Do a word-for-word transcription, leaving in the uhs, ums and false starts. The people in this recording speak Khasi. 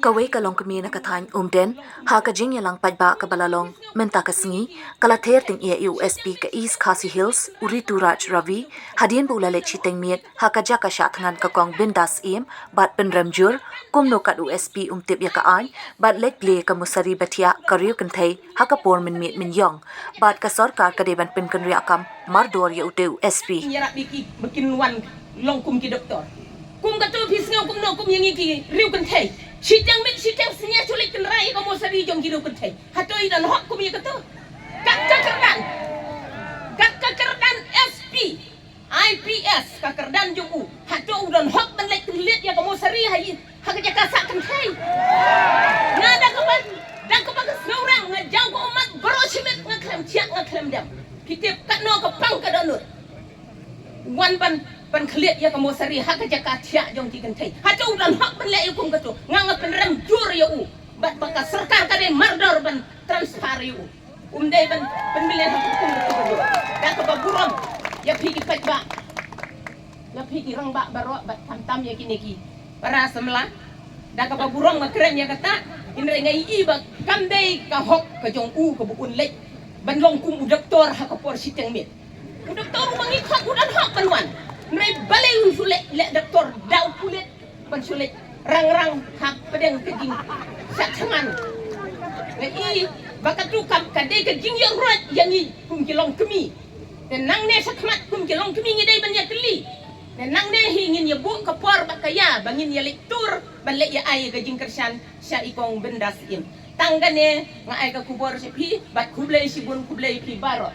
Kawei ka longkmie na ka thaiñ Umden, ha ka jingïalang paidbah kaba la long mynta ka sngi, ka la ther tyngeh ïa u S P ka East Khasi Hills, u Rituraj Ravi, hadien ba u la leit shiteng miet ha ka jaka shah thngan ka Kong Bindas Syiem bad pynrem jur kumno kat u S P um tip ïa ka aiñ bad leit plie ka mosari ba thiah ka riew kynthei ha ka por mynmiet mynïong, bad ka sorkar ka dei ban pynkynriah kam mardor ïa utei u S P. Ïarap ïa ki ba kin wan long kum ki doktor. Kum kato phi sngew kumno kum ïa ngi ki riew kynthei? Shiteng miet shiteng sngi shu leit kynriah ïa ka mosari jong ki riew kynthei. Hato i don hok kum ïa kato? Kat ka kyrdan, kat ka kyrdan S P, I P S, ka kyrdan jong u, hato u don hok ban leit kynriah ïa ka mosari ha i, ha ka jaka sah kynthei? Nga da kaba, da kaba ka sngewrem nga jaw ka ummat baroh shi miet, nga khlem thiah nga khlem dem. Phi tip katno ka pang ka dohnud. Wan ban, ban kynriah ïa ka mosari ha ka jaka thiah jong ki kynthei. Hato u don hok ban leh ïa kum kato? Nga, nga pynrem jur ïa u. Bad ba ka sorkar ka dei mardor ban transfer ïa u. Um dei ban pynmlien ha ka kum kato. Da kaba burom ïa phi ki paidbah, ïa phi ki rangbah baroh bad khamtam ïa kine ki para samla. Da kaba burom nga kren ïa kata, hynrei nga ïohi ba kam dei ka hok ka jong u kaba un leit ban long kum u doktor ha ka por shiteng miet. U doktor u ba ngi khot u don hok ban wan. Hynrei balei un shu leh, leh doktor da u pulit ban shu leit rang rang hapdeng ka jingshah thngan. Nga i ba katu kam ka dei ka jingïaroit ïa ngi kum ki longkmie. Te nangne shakhmat kum ki longkmie ngi dei ban ïakylli. Te nangne hi ngin ïa buh ka por bad ka ïa ba ngin ïa leit tur ban leit ïa ai ka jingkyrshan sha i Kong Bindas Syiem. Tang kane nga ai ka khubor sha phi bad khublei shibun, khublei phi baroh.